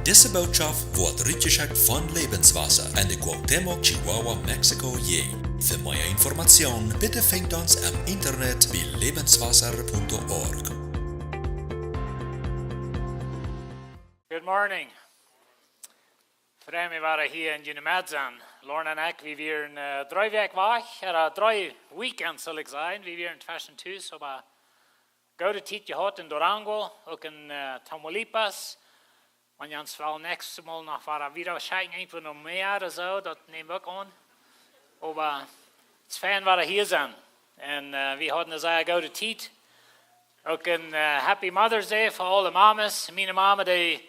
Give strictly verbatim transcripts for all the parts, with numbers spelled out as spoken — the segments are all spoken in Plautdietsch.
Dise Bootschaft woat rutjeschekjt von Lebenswasser en de Cuauhtémoc, Chihuahua, Mexiko Jäajent. Fa mea Information bitte finjt ons em Internet bie lebenswasser punto org. Good morning. Frei mie wada hia en june Med sennen. Lauren un ekj, wie wieren, äh, dree Wäakj wajch, äh, dree Weekends, saul ekj sajen. Wie wieren tweschen Tus, oba goode Tiet jehaut en Durango, uk en, äh, Tamaulipas. Wan jie ons wellen näakjstet Mol noch wada wieda schekjen, irjentwua no Mäa ooda soo, daut näm wie uk aun. Oba et es fein, wada hia sennen. Un, äh, wie hauden eene sea goode Tiet. Uk een, äh, Happy Mother's Day fa aule Mamas. Miene Mama, dee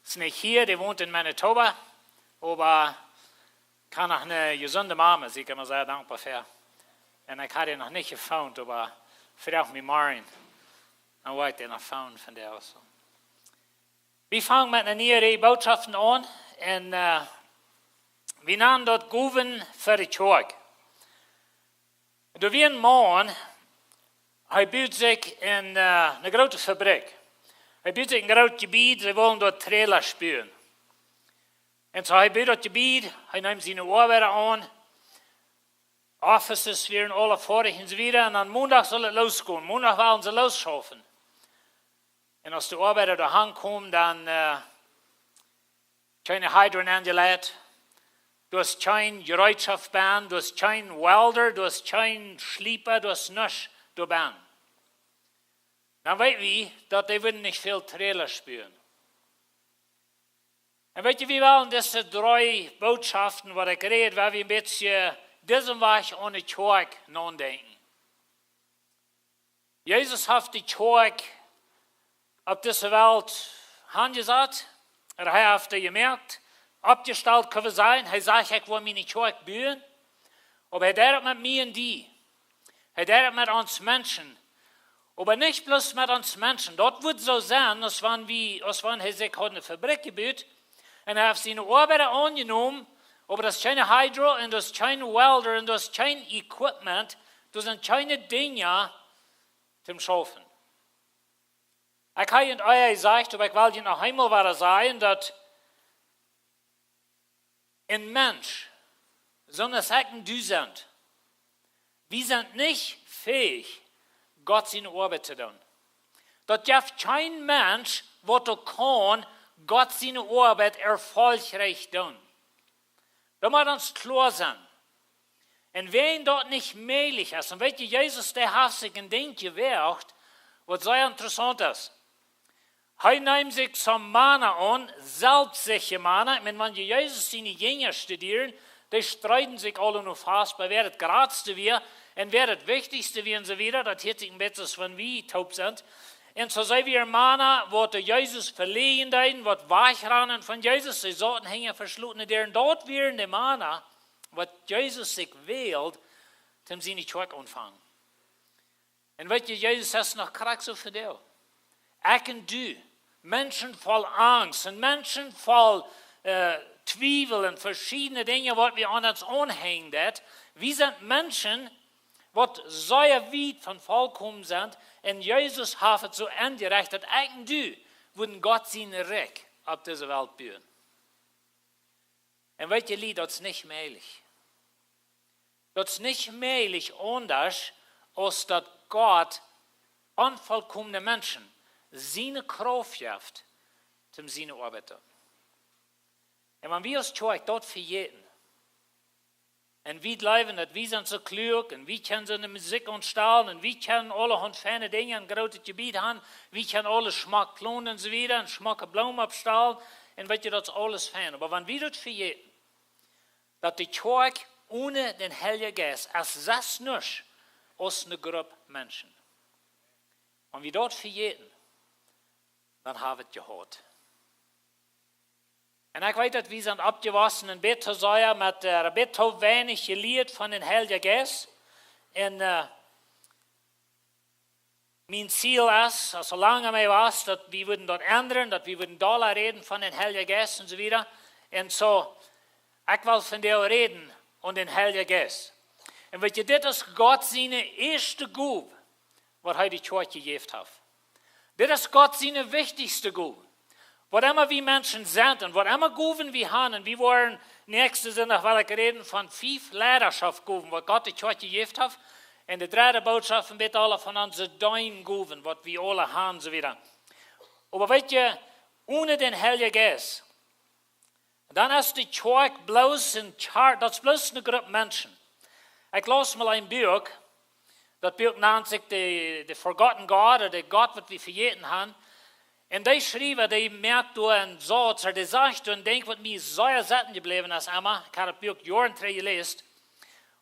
es nich hia, dee wont en Manitoba. Oba kaun noch eene jesunde Mama, sie ekj emma sea dankboa fa. Un ekj haud dee noch nich jefoont, oba froag mie morjen. Dan woa ekj dee noch foonen von dee aus. Wie fangen met eene niee Reaj Bootschoften aun. Un, äh, wie nanen daut Gowen fa de Kjoakj. Doa wia een Maun, hee bud sikj een, äh, eene groote Fabrikj. Hee bud sikj een groot Jebied, see wullen doa Trailers buen. Un soo hee bud daut Jebied, hee neem siene Oabeida aun, Offices wieren aule foadich un soo wieda. Un dan Mondach sull et losgonen. Mondach wullen see losschaufen. Un aus de Oabeida doa aunkomen, dan, äh, kjeene Hydro enjeleit, doa es kjeen Jereetschoft bennen, doa es kjeen Welder, doa es kjeen Schliepa, doa es nuscht doa bennen. Dan weet wie, daut dee wudden nich väl Trailers buen. Un weet jie, wie wellen dise dree Bootschoften, waut ekj räd, woa wie een bät disen Wajch aun de Kjoakj nodenkjen. Jesus haft de Kjoakj opp dise Welt aunjesat. Un hee haft dee jemoakt, oppjestalt, kjenn wie sajen. Hee sajcht: "Ekj well miene Kjoakj buen." Oba hee deed et met mie un die. Hee deed et met ons Menschen. Oba nich bloos met ons Menschen. Daut wudd soo sennen, aus wan wie, aus wan hee sikj haud eene Fabrikj jebut. Un hee haft siene Oabeida aunjenomen, oba daut es kjeene Hydro un daut es kjeen Welder un daut es kjeen Equipment, daut sent kjeene Dinja toom schaufen. Ekj hab junt ea jesajcht, oba ekj well junt noch eemol wada sajen, daut een Mensch, soo aus ekj un du sent, wie sent nich fähich, Gott siene Oabeit to doonen. Daut jeft kjeen Mensch, waut doa kaun Gott siene Oabeit erfolgreich doonen. Daut mott ons kloa sennen. Un wan daut nich mäajlich es, un weet jie, Jesus, dee haft sikj een Dinkj jewoacht, waut sea interessaunt es. Hee neem sikj soone Mana aun, selfstsichre Mana. Ekj meen, wan jie Jesus siene Jinja studieren, dee streeden sikj aule noch fast, bie wäa daut jratste wia un wäa daut wichtichste wia un soo wieda. Daut hieet sikj een bät aus wan wie toop sent. Un soo see wieren Mana, waut doa Jesus veläajnen deeden, waut wajchrannen von Jesus. See sauten hinja veschlotene Däaren. Daut wieren de Mana, waut Jesus sikj wäld, toom siene Kjoakj aunfangen. Un weet jie, Jesus es noch krakjt soo vondoag. Ekj un du, Menschen voll Angst un Menschen voll, äh, Twiewel un veschiedne Dinja, waut wie aun ons aunhenjen, daut wie sent Menschen, waut sea wiet von vollkomen sent, un Jesus haft et soo enjerecht, daut ekj un du wudden Gott sien Rikj opp dise Welt buen. Un weet jie, Lied, daut es nich mäajlich. Daut es nich mäajlich aundasch, aus daut Gott onvollkomne Menschen siene Krauft jeft, toom siene Oabeit doonen. Un wan wie aus Kjoakj daut vejäten, un wie jleewen, daut wie sent soo kluak, un wie kjennen soone Musikj aunstalen, un wie kjennen aulahaunt feine Dinja, een grootet Jebied han, wie kjennen aules schmock plonen un soo wieda, un schmocke Bloomen oppstalen, un weet jie, daut es aules fein. Oba wan wie daut vejäten, daut de Kjoakj one dän Heiljen Jeist es sest nuscht aus eene Grupp Menschen. Wan wie daut vejäten, dan hab wie et jehaut. Un ekj weet, daut wie sent oppjewossen een bät sea met, äh, een bät weinich jelieet von dän Heiljen Jeist. Un, äh, mien Ziel es, aus soo lang mie wia, daut wie wudden daut endren, daut wie wudden dolla räden von dän Heiljen Jeist un soo wieda. Un soo, ekj well vondoag räden aun dän Heiljen Jeist. Un weet jie, dit es Gott siene ieeschte Gow, waut hee de Kjoakj jejäft haft. Dit es Gott siene wichtichste Gow. Waut emma wie Menschen sent un waut emma Gowen wie haben, un wie woaren näakjsten Sindach woll ekj räden von fief Leidaschoftsgowen, waut Gott de Kjoakj jejäft haft. Un de dredde Bootschoft woat aule von onse Deengowen, waut wie aule haben, soo wieda. Oba weet jie, onen dän Heiljen Jeist, dan es de Kjoakj bloos een Kjoakj, daut es bloos eene Grupp Menschen. Ekj laus mol een Buak, daut Buak nant sikj de, de Forgotten God, ooda de Gott, waut wie vejäten haben. Un dee Schriewa, dee moakt doa een Sauz, ooda dee sajcht doa een Dinkj, waut mie sea sitten jebläwen es emma. Ekj hab daut Buak Joaren trigj jeläst.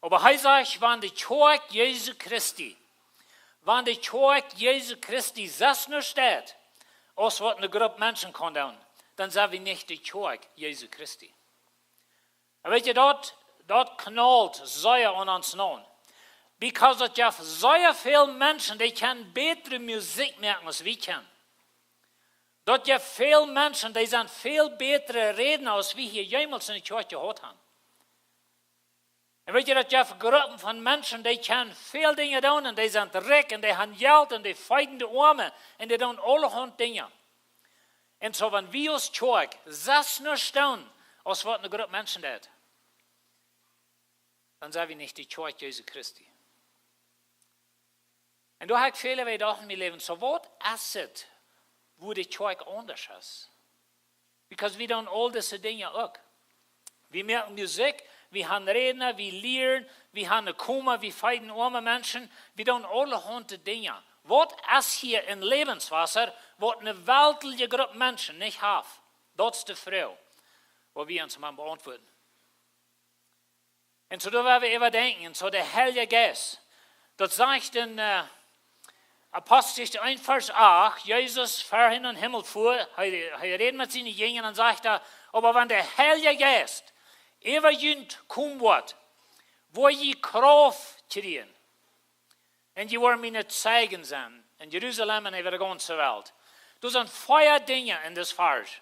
Oba hee sajcht, wan de Kjoakj Jesu Christi, wan de Kjoakj Jesu Christi selfst nuscht deit, aus waut eene Grupp Menschen kaun doonen, dan sent wie nich de Kjoakj Jesu Christi. Un weet jie, daut, daut knault sea aun ons aun. Because daut jeft sea väl Menschen, dee kjennen bätre Musikj moaken aus wie kjennen. Daut jeft väl Menschen, dee sent väl bätre Rädna aus wie hia jemols enne Kjoakj jehaut haben. Un weet jie, daut jeft Gruppen von Menschen, dee kjennen väl Dinja doonen, un dee sent rikj, un dee haben Jelt, un dee feeden de Oame, un dee doonen aulahaunt Dinja. Un soo, wan wie aus Kjoakj selfst nuscht doonen, aus waut eene Grupp Menschen deit, dan sent wie nich de Kjoakj Jesu Christi. Un doa hab ekj väl Jedanken en mien Läwen, soo, waut es et, wua de Kjoakj aundasch es? Because wie doonen aul dise Dinja uk. Wie moaken Musikj, wie haben Rädna, wie lieren, wie haben eene Koma, wie feeden oame Menschen, wie doonen aulahaunt Dinja. Waut es hia en Läwenswota, waut eene weltliche Grupp Menschen nich haft? Daut es de Froag, waut wie ons motten beauntwuaden. Un soo, doa woa wie äwadenkjen. Un soo, de Heilje Jeist. Daut sajcht en, äh, Aposteljeschicht eent, Varsch acht, Jesus ver en dän Himmel fua, hee, hee räd met siene Jinja un sajcht doa, oba wan de Heilje Jeist äwa junt komen woat, woa jie Krauft kjrieen. Un jie woaren miene Zeijen sennen en Jerusalem un äwa de gaunze Welt. Doa sent vea Dinja en dis Varsch.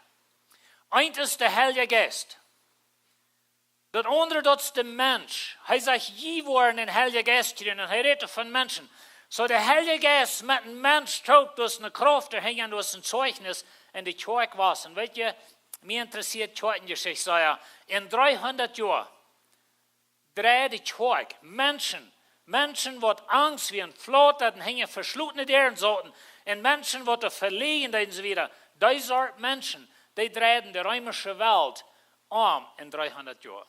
Eent es de Heilje Jeist. Daut aundre, daut es de Mensch. Hee sajcht, jie woaren een Heilje Jeist kjrieen, un hee rät von Menschen. Soo, de Heilje Jeist met een Mensch toop, daut es eene Krauft, doa hinjen, daut es een Zeichnis, un de Kjoakj wia. Un weet jie, mie interessieet Kjoakjenjeschicht sea. En dreehundat Joa dreid de Kjoakj Menschen, Menschen, waut Angst wieren, flaut, daut hinja veschlotene Däaren sauten, un Menschen, waut doa veläajen deeden, soo wieda. Dee Sort Menschen, dee dreiden de reemische Welt om en dreehundat Joa.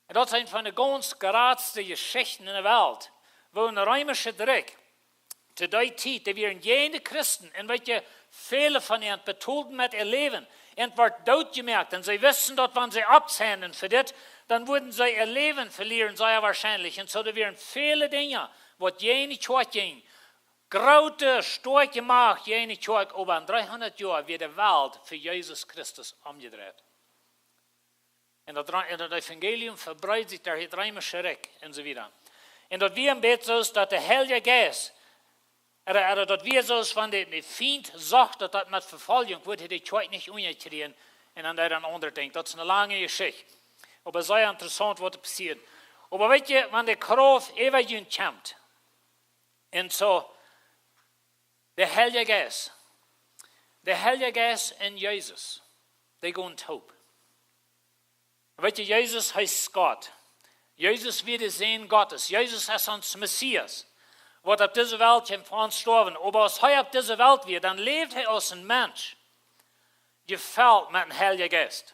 Un daut es eene von de gaunz jratste Jeschichten en de Welt, woo een reemische Rikj to dee Tiet, dee wieren jäajen de Christen, un weet jie, väle von an betoolden met äa Läwen, un worden dootjemoakt, un see wisten, daut wan see oppsenden fa dit, dan wudden see äa Läwen velieren, sea woarschienlich. Un soo, doa wieren väle Dinja, waut jäajen de Kjoakj jinjen. Groote, stoakje Macht jäajen de Kjoakj, oba en dreehundat Joa wia de Welt fa Jesus Christus omjedreit. Un daut, un daut Evangelium vebreet sikj derch daut reemische Rikj un soo wieda. Un daut wia een bät soo aus daut de Heilje Jeist, ooda, ooda daut wia soo aus wan de, de Fient sach, daut daut met Vefoljunk wudd, hee de Kjoakj nich unjakjrieen, un dan deed hee een aundret Dinkj. Daut es eene lange Jeschicht. Oba sea interessaunt, waut doa passieet. Oba weet jie, wan de Krauft äwa junt kjemt, un soo, de Heilje Jeist. De Heilje Jeist un Jesus, dee gonen toop. Weet jie, Jesus, hee es Gott. Jesus wia de Sän Gottes. Jesus es ons Messias, waut opp dise Welt kjeem fa ons stoawen. Oba aus hee opp dise Welt wia, dan läwd hee aus een Mensch, jefelt met een Heilje Jeist.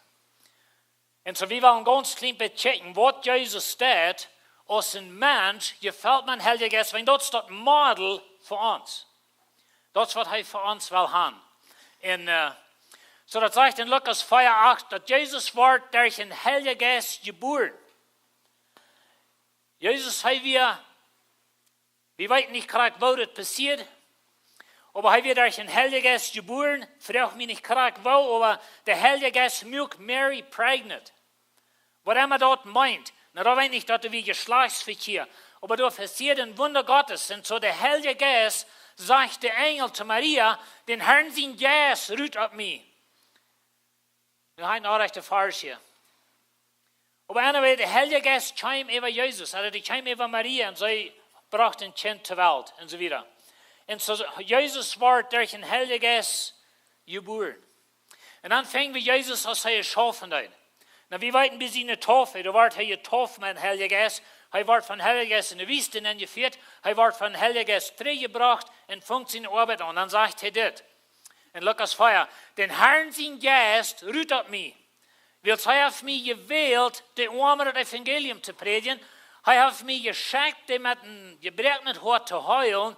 Un soo, wie wellen gaunz kjlien bät kjikjen, waut Jesus deed aus een Mensch, jefelt met een Heilje Jeist, wiels daut es daut Model fa ons. Daut es, waut hee fa ons well haben. Un, äh, soo daut sajcht en Lukas vea acht, daut Jesus wort derch een Heilje Jeist jebuaren. Jesus, hee wia, wie weeten nich krakjt, woo daut passieed, oba hee wort derch een Heilje Jeist jebuaren, froag mie nich krakjt woo, oba de Heilje Jeist muak Mary pregnant. Waut emma daut meent. Nu, daut weet nich, daut doa wia Jeschlajchtsvekjia. Oba doa passieed een Wunda Gottes. Un soo de Heilje Jeist, sajcht de Enjel to Maria, dän Harn sien Jeist rut opp mie. Nu hab ekj noch rajchte Varsch hia. Oba anyway, de Heilje Jeist kjeem äwa Jesus, ooda dee kjeem äwa Maria un see brocht een Kjint to Welt un soo wieda. Un soo, Jesus wort derch een Heilje Jeist jebuaren. Un dan fungen wie Jesus, aus hee jeschaufen deed. Nu, wie weeten, bie siene Taufe, doa wort hee jedeept met dän Heiljen Jeist. Hee wort vom Heiljen Jeist enne Wüste nenjefieet. Hee wort vom Heiljen Jeist trigjjebrocht un funk siene Oabeit aun. Dan sajcht hee dit. En Lukas vea: "Den Herrn sien Jeist rut opp mie, wiels hee haft mie jewält, de Oame daut Evangelium to prädjen. Hee haft mie jeschekjt, dee met een jebroaknet Hoat to heelen,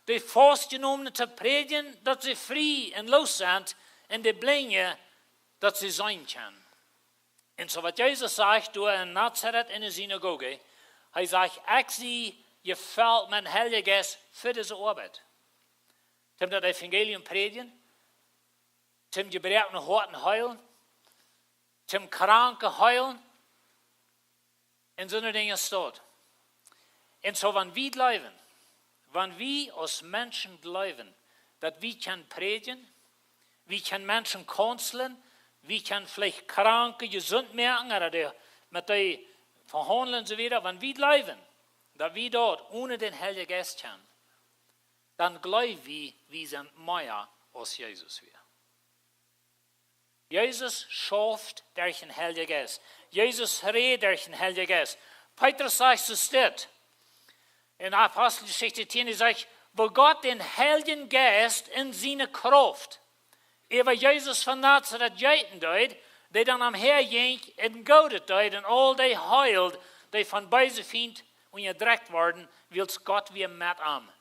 de Faustjenomne to prädjen, daut see frie un loos sent, un de Blinje, daut see seenen kjennen." Un soo waut Jesus sajcht doa en Nazaret en de Sinagoge, hee sajcht: "Ekj sie jefelt met dän Heiljen Jeist fa dise Oabeit. Toom daut Evangelium prädjen, toom jebroakne Hoaten heelen, toom Kranke heelen, un soone Dinja es daut." Un soo, wan wie jleewen, wan wie aus Menschen jleewen, daut wie kjennen prädjen, wie kjennen Menschen counselen, wie kjennen veleicht Kranke jesunt moaken, ooda dee, met dee vehaundlen un soo wieda, wan wie jleewen, daut wie daut onen dän Heiljen Jeist kjennen, dan jleew wie, wie sent mea aus Jesus wia. Jesus schauft derch dän Heiljen Jeist. Jesus rät derch dän Heiljen Jeist. Petrus sajcht soo dit en Aposteljeschicht tieen, hee sajcht: "Woo Gott dän Heiljen Jeist en siene Krauft äwa Jesus von Nazaret jeeten deed, dee dan omhäa jinkj un Goodet deed un aul dee heeld, dee vom beesen Fient unjadrekjt worden, wiels Gott wia met am."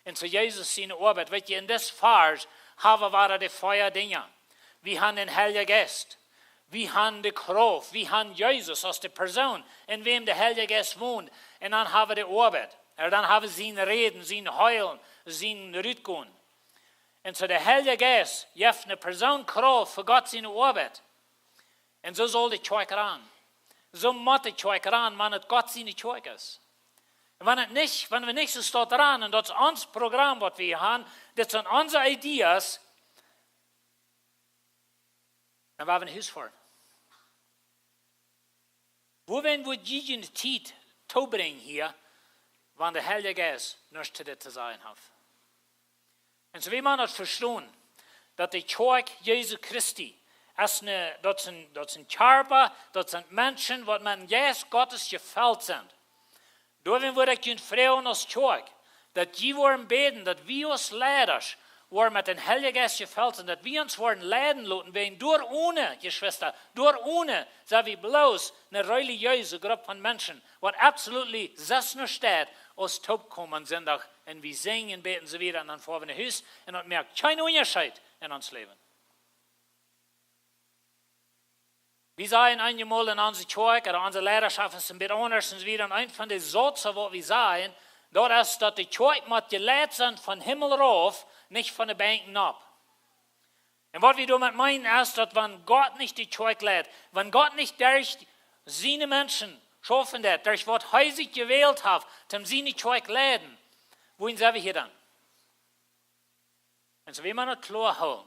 Un soo Jesus siene Oabeit. Weet jie, en dit Varsch hab wie wada de vea Dinja. Wie haben dän Heiljen Jeist. Wie haben de Krauft. Wie haben Jesus aus de Persoon, en wäm de Heilje Jeist wont. Un dan hab wie de Oabeit. Un dan hab wie sien Räden, sien Heelen, sien Rutgonen. Un soo de Heilje Jeist jeft eene Persoon Krauft fa Gott siene Oabeit. Un soo saul de Kjoakj rannen. Soo mott de Kjoakj rannen, wan et Gott siene Kjoakj es. Un wan et nich, wan wie nich soo stoat rannen, un daut es ons Program waut wie haben, dit sent onse Ideas, dan woa wie no Hus foaren. Woo woat jie june Tiet toobrinjen hia, wan de Heilje Jeist nuscht to dit to sajen haft? Un soo wie motten daut vestonen, daut de Kjoakj Jesu Christi es ne, daut sent, daut sent Kjarpa, daut sent Menschen, waut met dän Jeist Gottes jefelt sent. Doawäajen wudd ekj junt froagen aus Kjoakj, daut jie woaren bäden, daut wie aus Leidasch woaren met dän Heiljen Jeist jefelt sennen, daut wie ons woaren leiden loten, wäajen doaronen, Jeschwista, doaronen sent wie bloos eene relijeese Grupp von Menschen, waut absolutely sest nich steit aus toopkomen Sindach un wie sinjen, bäden un soo wieda un dan foaren wie no Hus un daut moakt kjeen Unjascheet en ons Läwen. Wie sajen eenjemol en onse Kjoakj, ooda onse Leidaschoft es een bät aundasch, un wie dan eent von de Sauzen waut wie sajen, daut es daut de Kjoakj mott jeleit sennen von Himmel rauf, nich von de Benkj nopp. Un waut wie doamet meenen es daut wan Gott nich de Kjoakj leit, wan Gott nich derch siene Menschen schaufen deit, derch waut hee sikj jewält haft, om siene Kjoakj leiden, woo sent wie hia dan? Un soo wie motten daut kloa hoolen,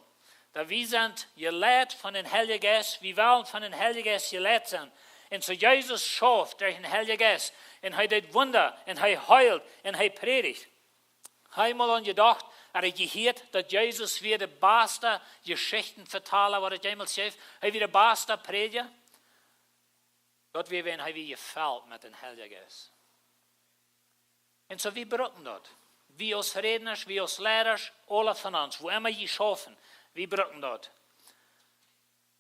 daut wie sent jeleit von dän Heiljen Jeist, wie wellen von dän Heiljen Jeist jeleit sennen. Un soo Jesus schauft derch dän Heiljen Jeist, un hee deed Wunda, un hee heelt, un hee prädicht. Hast du mol aun jedocht, ooda jehieet, daut Jesus wia de baste Jeschichtenvetala waut et jemols jeef? Hee wia de baste Prädja. Daut wia wan hee wia jefelt met dän Heiljen Jeist. Un soo, wie brucken daut. Wie aus Rädnasch, wie aus Leidasch, aule von ons, wua emma jie schaufen, wie brucken daut.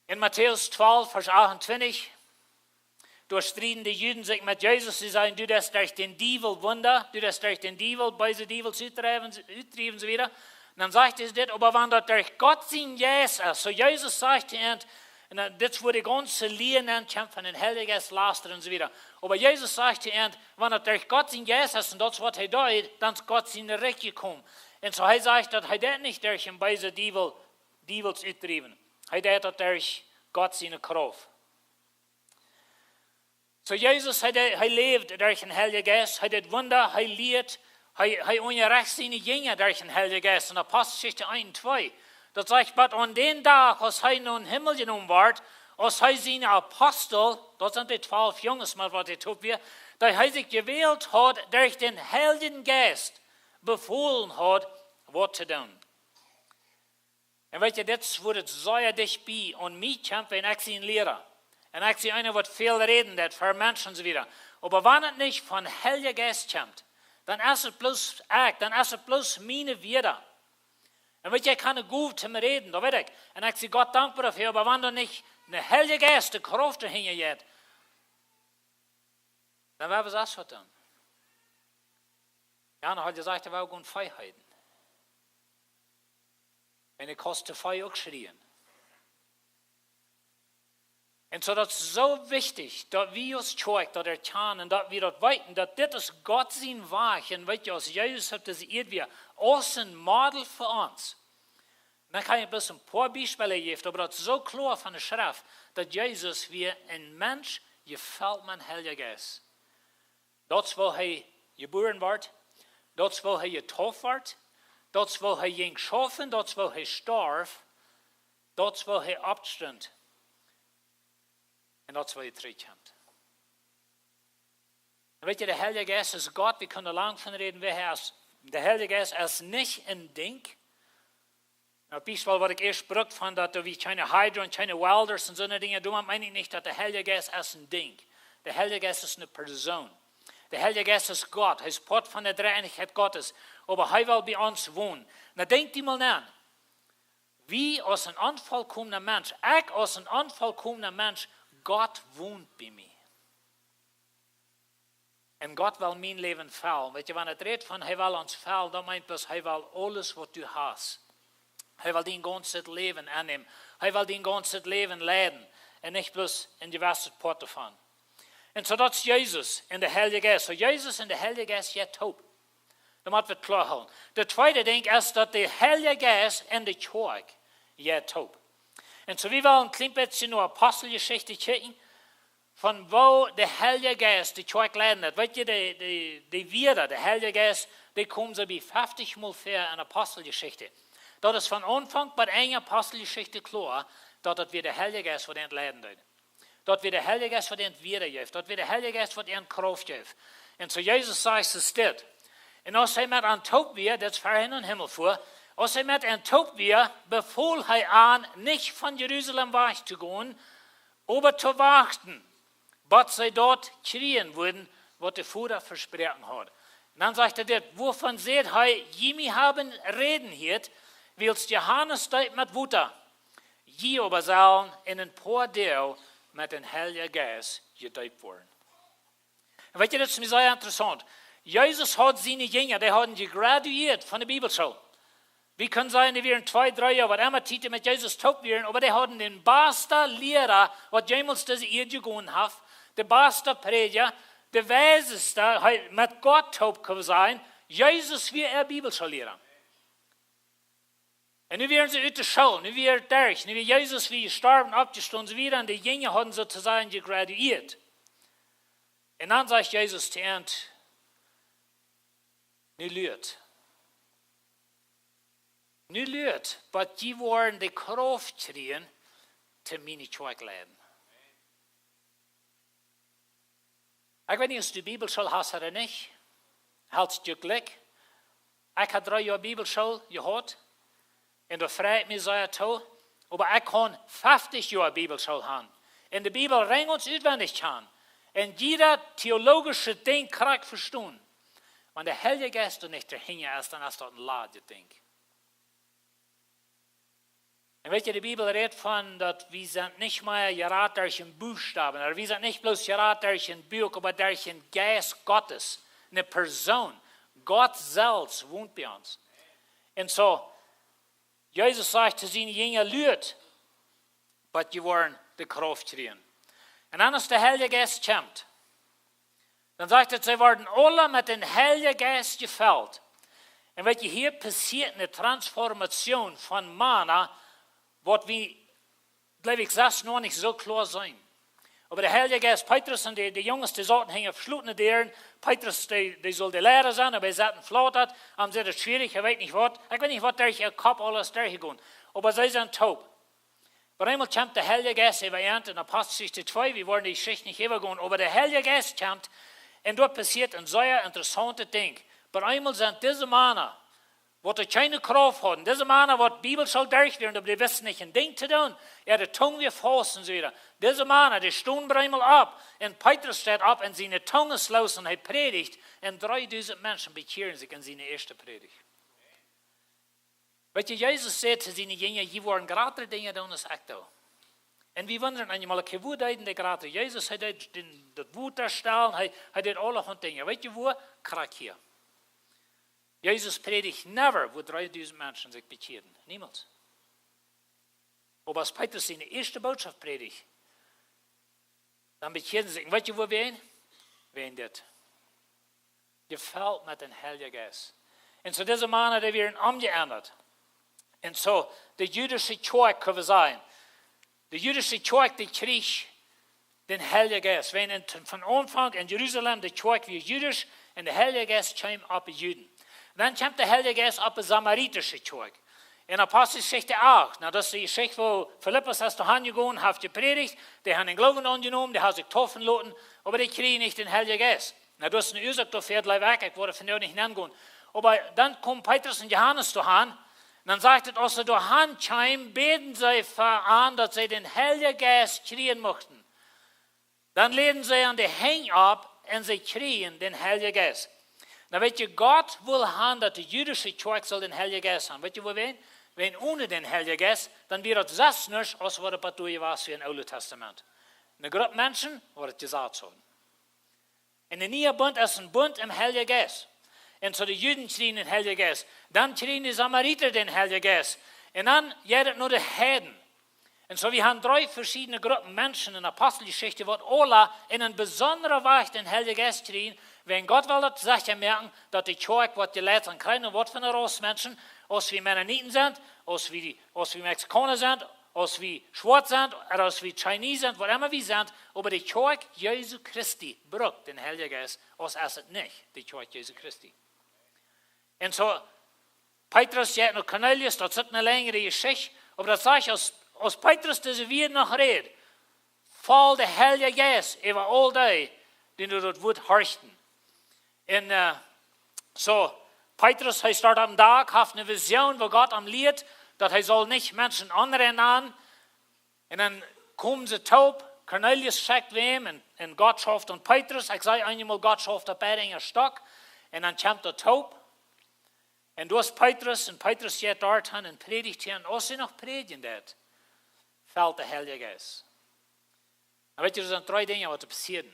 En Matäus twalf, Varsch achtuntwintich, doa strieden de Juden sikj met Jesus, see sajen: "Du deist derch dän Diewel Wunda, du deist derch dän Diewel, beese Diewels utdriewen", utdriewen, soo wieda. Un dan sajcht hee dit: "Oba wan daut derch Gott sien Jeist es", soo Jesus sajcht to an, un dan, dit es wua de gaunze Lia nenn kjemt von dän Heiljen Jeist lastren un soo wieda. Oba Jesus sajcht to an, wan daut derch Gott sien Jeist es, un daut es waut hee deed, dan es Gott sien Rikj jekomen. Un soo hee sajcht daut hee deit nich derch een beese Diewel, Diewels utdriewen. Hee deit daut derch Gott siene Krauft. Soo Jesus, hee, dee, hee läwd derch dän Heiljen Jeist, hee deed Wunda, hee lieed, hee, hee unjarecht siene Jinja derch dän Heiljen Jeist. En Aposteljeschicht eent un twee, daut sajcht, bat aun dän Dach, aus hee nom Himmel jenomen wort, aus hee siene Apostel, daut sent de twalf Junges, mau waut hee toop wia, dee hee sikj jewält haud, derch dän Heiljen Jeist befolen haud, waut to doonen. Un weet jie, dit es wua et sea dicht bie aun mie kjemt, wan ekj sie een Liera. Un ekj sie eena waut väl räden deit ver Menschen un soo wieda. Oba wan et nich vom Heiljen Jeist kjemt, dan es et bloos ekj, dan es et bloos miene Wieed. Un weet jie, ekj kaun eene Gow toom räden, daut weet ekj. Un ekj sie Gott dankboa doafäa, oba wan doa nich de Heilje Jeist, de Krauft doahinja jeit, dan woa wie soo waut doonen. Jan haud jesajcht, hee wull gonen Vee heiden. Un ekj kaust de Vee uk schrieen. Un soo daut es soo wichtich, daut wie aus Kjoakj daut erkjanen, daut wie daut weeten, daut dit es Gott sien Wajch, un weet jie, aus Jesus opp dise Ieed wia, aus een Model fa ons. Un dan kaun ekj bloos een poa Biespels jäwen, oba daut es soo kloa von de Schreft, daut Jesus wia een Mensch, jefelt met Heiljen Jeist. Daut es woo hee jebuaren wort, daut es woo hee jedeept wort, daut es woo hee jinkj schaufen, daut es woo hee storf, daut es woo hee oppstunt. Un daut es woo hee trigjkjemt. Un weet jie, de Heilje Jeist es Gott, wie kjennen lang von räden, wäa hee es. De Heilje Jeist es nich een Dinkj. Daut Biespel waut ekj ieescht brukt von daut doa wia kjeene Hydra un kjeene Welders un soone Dinja, doamet meen ekj nich daut de Heilje Jeist es een Dinkj. De Heilje Jeist es eene Persoon. De Heilje Jeist es Gott. Hee es Poat von de Dreeeenichkjeit Gottes. Oba hee well bie ons wonen. Nu denkj die mol no. Wie aus een onvolkomna Mensch, ekj aus een onvolkomna Mensch, Gott wont bie mie. Un Gott well mien Läwen fellen. Weet jie, wan et rät von hee well ons fellen, daut meent bloos, hee well aules waut du hast. Hee well dien gaunzet Läwen aunnämen. Hee well dien gaunzet Läwen leiden. Un nich bloos een jewesset Poat doavon. Un soo daut es Jesus un de Heilje Jeist. Soo Jesus un de Heilje Jeist jeit toop. Daut mott wie kloa hoolen. De tweede Dinkj es daut de Heilje Jeist un de Kjoakj jeit toop. Un soo wie wellen een kjlien bät no Aposteljeschicht kjikjen, von woo de Heilje Jeist de Kjoakj leiden deed. Weet jie, de, de, de Wieed, de Heilje Jeist, dee kjemt soo bie feftich mol ver en Aposteljeschicht. Daut es von Aunfank bat Enj Aposteljeschicht kloa, daut daut wia de Heilje Jeist waut an leiden deed. Daut wia de Heilje Jeist waut an Wieed jeef. Daut wia de Heilje Jeist waut an Krauft jeef. Un soo Jesus sajcht, es dit. Un aus hee met an toop wia, daut es ver hee nom Himmel fua, aus hee met an toop wia, befool hee an, nich von Jerusalem wajch to gonen, oba to wachten, bat see daut kjrieen wudden, waut de Voda vesproaken haud. Un dan sajcht hee dit, wuavon sajcht hee, jie mie haben räden jehieet, wiels Johanes deept met Wota, jie oba sellen en een poa Doag met dän Heiljen Jeist jedeept woaren. Un weet jie, daut es mie sea interessaunt. Jesus haud siene Jinja, dee hauden jegradueet von de Bibelschool. Wie kjennen sajen, dee wieren twee, dree Joa, waut emma Tiet met Jesus toop wieren, oba dee hauden dän basten Liera, waut jemols dise Ieed jegonen haft, de baste Prädja, de weiseste, hee met Gott toop kunn sennen. Jesus wia äa Bibelschoolliera. Un nu wieren see ut de School, nu wia et derch, nu wia Jesus wia jestorwen, oppjestonen, see wieren, de Jinja hauden soo to sajen jegradueet. Un dan sajcht Jesus to an, nu luat. Nu luat, bat jie woaren de Krauft kjrieen, toom miene Kjoakj leiden. Ekj weet nich aus du Bibelschool hast ooda nich. Hast du Jlikj? Ekj hab dree Joa Bibelschool jehaut. Un doa frei ekj mie sea too. Oba ekj kaun feftich Joa Bibelschool han. Un de Bibel rein gaunz utwendich kjanen. Un jieda teologische Dinkj krakjt vestonen. Wan de Heilje Jeist doa nich hinja es, dan es daut een ladjet Dinkj. Un weet jie, de Bibel rät von daut wie sent nich mea jerat derch een Buchstaben, ooda wie sent nich bloos jerat derch een Buak, oba derch dän Jeist Gottes, eene Persoon. Gott selfst wont bie ons. Un soo, Jesus sajcht to siene Jinja, luat, bat jie woaren de Krauft kjrieen. Un dan aus de Heilje Jeist kjemt, dan sajcht et, see worden aula met dän Heiljen Jeist jefelt. Un weet jie, hia passieet eene Transformatie von Mana, waut wie, jleew ekj, selfst noch nich soo kloa seenen. Oba de Heilje Jeist, Petrus un de, de Junges, dee sauten hinja veschlotene Däaren. Petrus, dee, dee sull de Liera sennen, oba hee saut en Flaut, am wia daut schwierich, hee weet nich waut. Ekj weet nich, waut derch äa Kopp aules derchjegonen. Oba see sent toop. Opp eemol kjemt de Heilje Jeist äwa an en Aposteljeschicht twee, wie woaren dee Jeschicht nich äwagonen, oba de Heilje Jeist kjemt un doa passieet een sea interessauntet Dinkj. Opp eemol sent dise Mana, Waut doa kjeene Krauft hauden. Dise Mana, waut Bibelschool derch wieren, oba dee wisten nich een Dinkj to doonen. Äare Tung wia faust un soo wieda. Dise Mana, dee stunden opp eemol opp. Un Petrus steit opp un siene Tung es loos un hee prädicht. Un dreedusent Menschen bekjieren sikj en siene ieeschte Prädicht. Weetst, Jesus säd to siene Jinja: "Jie woaren jratre Dinja doonen aus ekj doo." Un wie wundren ons mol, okay, woo deed dee jratre? Jesus, hee deed dän, daut Wota stellen, hee, hee deed aulahaunt Dinja. Weetst woo? Krakjt hia. Jesus prädicht never, woo dreedusent Menschen sikj bekjieeden. Niemols. Oba aus Petrus siene ieeschte Bootschoft prädicht, dan bekjieeden see sikj. Weetst woo, wäajen? Wäajen dit. Jefelt met dän Heiljen Jeist. Un soo dise Mana, dee wieren omjeendat. Un soo, de jüdische Kjoakj, kjenn wie sajen, de jüdische Kjoakj, dee kjrieech dän Heiljen Jeist. Wan en, von Aunfank en Jerusalem, de Kjoakj wia jüdisch un de Heilje Jeist kjeem opp de Juden. Dan kjeem de Heilje Jeist opp de samaritische Kjoakj. En Aposteljeschicht acht, nu, daut es de Jeschicht, wua Filippus es doahan jegonen, haft jeprädicht, dee haben dän Gloowen aunjenomen, dee haben sikj taufen loten, oba dee kjrieejen nich dän Heiljen Jeist. Nu, daut es eene Uasoak doafäa, jleew ekj, ekj woa vondoag nich nengonen. Oba dan kjeemen Petrus un Johanes doahan, un dan sajcht et, aus see doahan kjeemen, bäden see fa an, daut see dän Heiljen Jeist kjrieen muchten. Dan läden see an de Henj opp un see kjrieejen dän Heiljen Jeist. Nu weetst, Gott wull han, daut de jüdische Kjoakj sull dän Heiljen Jeist han. Weetst woo, wäajen? Wäajen one dän Heiljen Jeist, dan wia daut sest nuscht aus waut opp daut Doa wia, wia em Oolen Tastament. Eene Grupp Menschen, waut daut Jesaz hauden. Un de niee Bunt es een Bunt em Heiljen Jeist. Un soo de Juden kjrieejen dän Heiljen Jeist. Dan kjrieejen de Samarita dän Heiljen Jeist. Un dan jeit et no de Heiden. Un soo, wie haben dree veschiedne Gruppen Menschen en Aposteljeschicht, waut aula en een besondren Wajch dän Heiljen Jeist kjrieejen, wäajen Gott well daut secha moaken, daut de Kjoakj woat jeleit aun kjrieen, waut fa eene Ras Menschen, aus wie Mennoniten sent, aus wie, aus wie Mexikauna sent, aus wie Schwoat sent, ooda aus wie Chinese sent, waut emma wie sent, oba de Kjoakj Jesu Christi brukt dän Heiljen Jeist, aus es et nich de Kjoakj Jesu Christi. Un soo, Petrus jeit no Kornelius, daut es eene lenjre Jeschicht, oba daut sajcht, aus, aus Petrus dise Wieed noch räd, foll de Heilje Jeist äwa aul dee, dee no daut Wuat horchten. Un, äh, soo, Petrus, hee steit oppem Dak, haft eene Vision, wua Gott am lieet, daut hee saul nich Menschen aunrennen. Un dan komen see toop, Kornelius schekjt wäm un, un Gott schauft aun Petrus. Ekj saj eenjemol, Gott schauft opp beid Enj stoakj. Un dan kjemt daut toop. Un doa es Petrus, un Petrus jeit doa han un prädicht hia. Un aus hee noch prädjen deed, felt de Heilje Jeist. Dan weetst, doa sent dree Dinja, waut doa passieeden.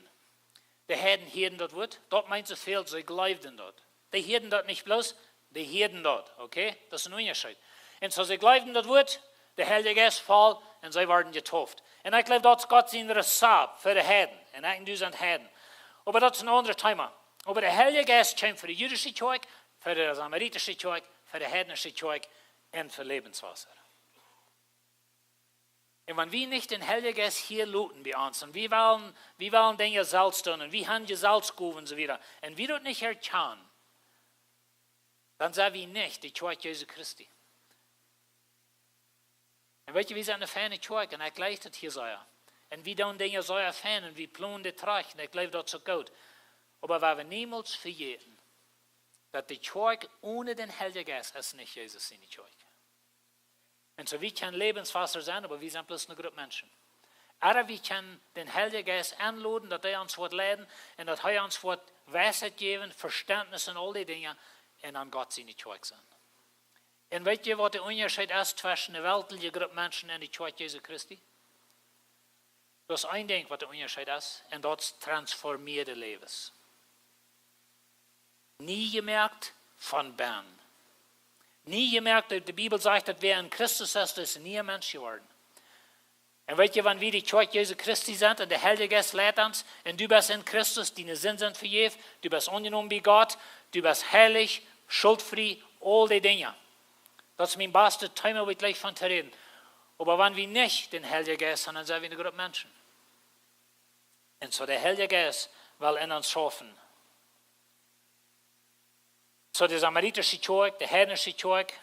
De Heiden hieeden daut Wuat, daut meent soo väl, see jleewden daut. Dee hieeden daut nich bloos, dee hieeden daut, okay? Daut es een Unjascheet. Un soo, see jleewden daut Wuat, de Heilje Jeist foll un see worden jetauft. Un ekj jleew, daut es Gott sien Rezept fa de Heiden. Un ekj un du sent Heiden. Oba daut es een aundret Thema. Oba de Heilje Jeist kjeem fa de jüdische Kjoakj, fa de samaritische Kjoakj, fa de heidnische Kjoakj un fa Lebenswasser. Un wan wie nich dän Heiljen Jeist hia loten bie ons, un wie wellen, wie wellen Dinja selfst doonen, un wie haben Jesatsgowen un soo wieda, un wie daut nich erkjanen, dan sent wie nich de Kjoakj Jesu Christi. Un weetst, wie sent eene feine Kjoakj, un ekj jleich daut hia sea. Un wie doonen Dinja sea fein, un wie plonen dit trajcht, un ekj jleew, daut es uk goot. Oba wie haben niemols vejäten, daut de Kjoakj one dän Heiljen Jeist es nich Jesus siene Kjoakj. Un soo, wie kjennen Lebenswasser sennen, oba wie sent bloos eene Grupp Menschen. Ooda wie kjennen dän Heiljen Jeist enloden, daut hee ons woat leiden un daut hee ons woat Weisheit jäwen, Vestentnis un aul dee Dinja, un aun Gott siene Kjoakj sennen. Un weetst, waut de Unjascheet es tweschen de weltelje Grupp Menschen un de Kjoakj Jesu Christi? Daut es een Dinkj, waut de Unjascheet es, un daut es transformieede Läwes. Nie jemoakt von bennen. Nie jemoakt, de, de Bibel sajcht, daut wäa en Christus es, daut es een niea Mensch jeworden. Un weetst, wan wie de Kjoakj Jesu Christi sent un de Heilje Jeist leit ons, un du best en Christus, diene Sinden sent vejäft, du best aunjenomen bie Gott, du best heilich, schultfrie, aul dee Dinja. Daut es mien bastet Thema, wua ekj jleich von to räden. Oba wan wie nich dän Heiljen Jeist haben, dan sent wie eene Grupp Menschen. Un soo de Heilje Jeist well en ons schaufen. Soo de samaritische Kjoakj, de heidnische Kjoakj.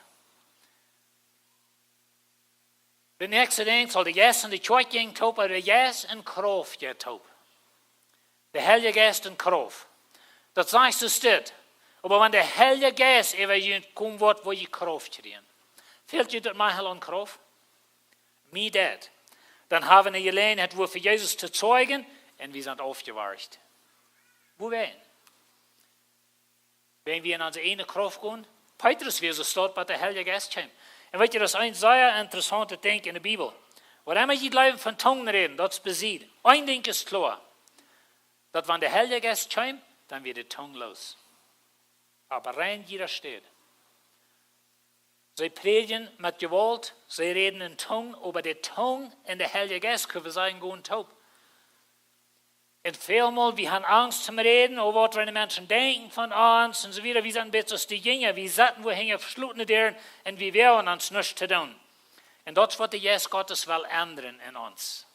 De näakjste Dinkj, soo de Jeist un de Kjoakj jinjen toop, oba de Jeist un Krauft jeit toop. De Heilje Jeist un Krauft. Daut sajcht soo dit. Oba wan de Heilje Jeist äwa junt komen woat, woa jie Krauft kjrieen. Fält junt daut mau aun Krauft? Mie daut. Dan hab wie eene Jeläajenheit, wua fa Jesus to zeijen, un wie sent oppjewoagen. Woo wäajen? Wan wie en onse eejne Krauft gonen? Petrus wia soo stoakj, waut de Heilje Jeist kjeem. Un weet jie, daut es een sea interessauntet Dinkj en de Bibel. Waut emma jie jleewen von Tungen räden, daut es besied. Een Dinkj es kloa. Daut wan de Heilje Jeist kjeem, dan wia de Tung loos. Opp rein jieda Städ. See prädjen met Jewault, see räden en Tungen, oba de Tung un de Heilje Jeist, kjenn wie sajen, gonen toop. Un välmol, wie haben Angst toom räden, ooda waut woaren de Menschen denkjen von ons, un soo wieda. Wie sent een bät soo aus de Jinja, wie sitten wua hinja veschlotene Däaren un wie woagen ons nuscht to doonen. Un daut es waut de Jeist Gottes well endren en ons.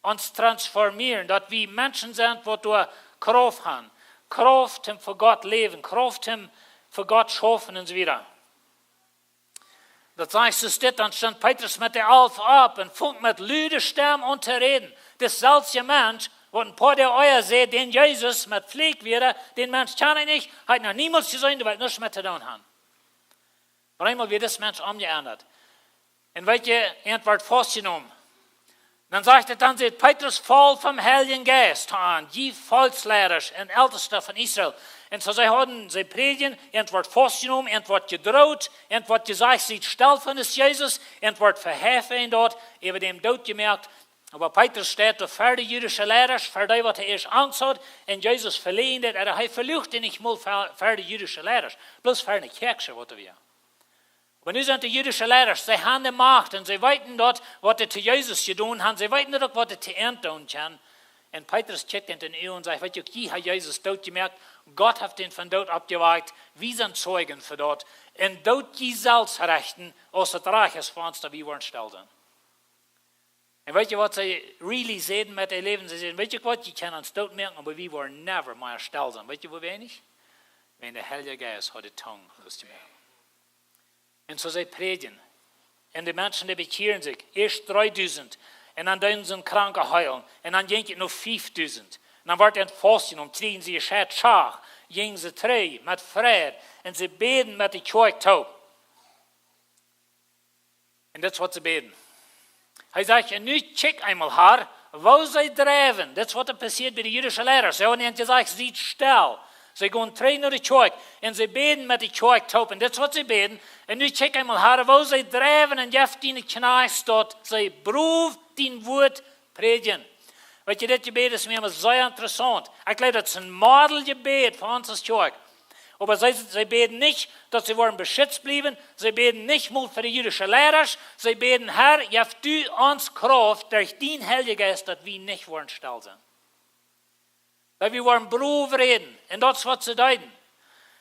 Ons transformieren, daut wie Menschen sent, waut doa Krauft haben. Krauft toom fa Gott läwen, Krauft toom fa Gott schaufen un soo wieda. Daut sajcht soo dit, dan stunt Petrus met de Alf opp un funk met lude Stemm aun to räden. Deselwje Mensch, waut een poa Doag ea säd, dän Jesus met Fliek wia, dän Mensch kjan ekj nich, hab ekj noch niemols jeseenen, dee well nuscht met to doonen haben. Opp eemol wia dis Mensch omjeendat. Un weet jie, hee wort faustjenomen. Dan sajcht et, dan säd Petrus voll vom Heiljen Jeist to an: Jie Volkjsleida un Elteste von Israel. Un soo, see hauden, see prädjen, hee wort faustjenomen, hee wort jedroot, hee wort jesajcht: Siet stell, von es Jesus, hee wort vehäft un doa äwa däm dootjemoakt. Oba Petrus steit doa ver de jüdische Leida, ver dee, waut hee ieescht Angst haud, un Jesus veleajent, un hee veluagt dee nich mol ver, ver de jüdische Leida, bloos ver eene Kjoakj, waut hee wia. Oba nu sent de jüdische Leida, see haben de Macht un see weeten daut, waut see to Jesus jedonen haben, see weeten daut uk, waut see to an doonen kjennen. Un Petrus kjikjt an un sajcht: Weet jie, jie haben Jesus dootjemoakt, Gott haft dän von doot oppjewoakt, wie sent Zeugen fa daut. Un doot jie selfst rechten, aus et rajcht es fa ons, daut wie woaren stell sennen. Un weet jie, waut see really säden met äa Läwen? See säden: Weet jie waut, jie kjennen ons dootmoaken, oba wie woaren never mea stell sennen. Weet jie, woo wäajen? Wiels de Heilje Jeist haud de Tung loosjemoakt. Un soo see prädjen. Un de Menschen, dee bekjieren sikj. Ieescht dreedusent. Un dan deeden see Kranke heelen. Un dan jinkj et no fiefdusent. Un dan wort et faustjenomen, kjrieejen see jescheit Schach, jinjen see trigj met Fräd. Un see bäden met de Kjoakj toop. Un dit es waut see bäden. Hee sajcht: Un nu kjikj eemol, Har, woo see dreiwen. Dit es waut doa passieet bie de jüdische Leida. See hauden an jesajcht: Siet stell. See gonen trigj no de Kjoakj. Un see bäden met de Kjoakj toop. Un dit es waut see bäden. Un nu kjikj eemol, Har, woo see dreiwen, un jeff diene Kjnajchts, daut see brow dien Wuat prädjen. Weet jie, dit Jebäd es mie emma sea interessaunt. Ekj jleew, daut es een Modeljebäd fa ons aus Kjoakj. Oba see, see bäden nich, daut see woaren beschitzt bliewen. See bäden nich mol fa de jüdische Leida. See bäden: Har, jeff du ons Krauft derch dien Heilje Jeist, daut wie nich woaren stell sennen. Daut wie woaren brow räden. Un daut es waut see deeden.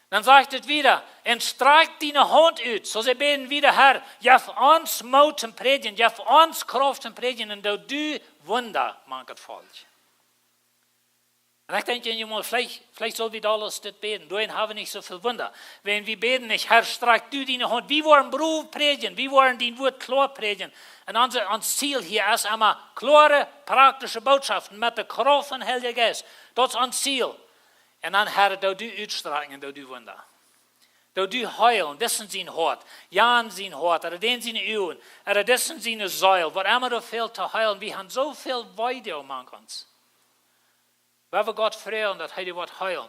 Dan sajcht et wieda: Un strakj diene Haunt ut. Soo see bäden wieda: Har, jeff ons Moot toom prädjen, jeff ons Krauft toom prädjen, un doo du Wunda mank daut Volkj. Un ekj denkj, jie, mol, veleicht, veleicht sell wie daut aus dit bäden. Doahan hab wie nich soo väl Wunda. Wan wie bäden nich: Har, strakj du diene Haunt. Wie woaren brow prädjen, wie woaren dien Wuat kloa prädjen. Un ons, ons Ziel hia es emma kloare, praktische Botschaften met de Krauft vom Heiljen Jeist. Daut es ons Ziel. Un dan: Har, doo du utstrakjen un doo du Wunda. Doo du heelen, disen sien Hoat, jan sien Hoat, ooda dän siene Uagen, ooda disen siene Seel, waut emma doa fält to heelen. Wie haben soo väl Wee doa mank ons. Wie woaren Gott froagen, daut hee dee woat heelen.